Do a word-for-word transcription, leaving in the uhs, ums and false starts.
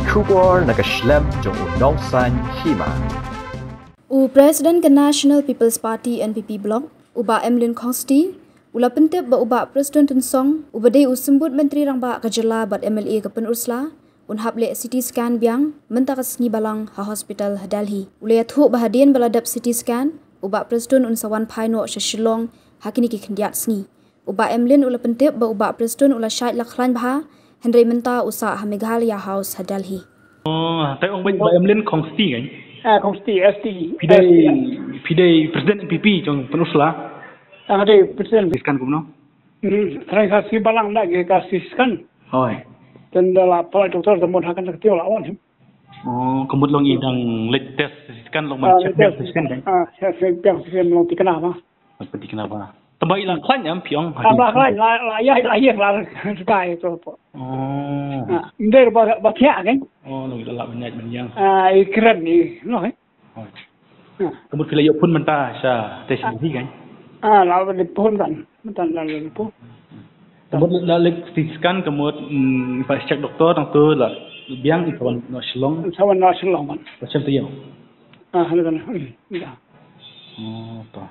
Khubor na ka shlem jong u nongsan hima. U President ka National People's Party N P P Bloc, u Bah Emlyn Khongsti, u la pyntip ba u Bah Prestone Tynsong, uba dei u symbud Myntri Rangbah ka jylla bad M L A ka Pynursla, un hap leh C T scan biang mynta ka sngi Balang ha hospital ha Delhi. U la ïathuh ba hadien ba la dep C T scan, u Bah Prestone un sa wan phai noh sha Shillong ha kine ki khyndiat sngi. U Bah Emlyn u la pyntip ba u Bah Prestone u la shait la khlaiñ bha, hynrei mynta u sah ha Meghalaya House ha Delhi. Oh, te ong ba Bah Emlyn Khongsti kan? Ah, Khongsti, S T. Phi dei, phi dei President N P P jong Pynursla? Ah, dei President. Scan kumno? Hmm, trai ka si Balang da ke ka si scan. Hoi. Ten da la pala doktor da mon hakan da tiwa la on. Oh, ka mut long i dang leit test scan long man check scan kan? Ah, check scan long tikna ma. Pyntikna ba. Tang ba i la khlaiñ em phi ong? Ah, hadien la khlaiñ, la, la ïa, la ïa, la ïa, la ïa, to po. Oh. Ah, ym dei ba, ba thiah kan? Oh, long i la lah ban ïaid ban ïeng. Ah, i kren i, no, eh? Oh. Ah. Ka mut phi la ïoh phone mynta sha station hi kan? Ah, la ïoh phone kan. Mynta la ïoh phone. Ka mut la leit C T scan ka mut, mm, ba check doktor tang tu la biang i sa wan noh Shillong. Sa wan noh Shillong kan. Ba shem tu ïoh. Ah, hynda kan. Hmm, ïa. Oh, to.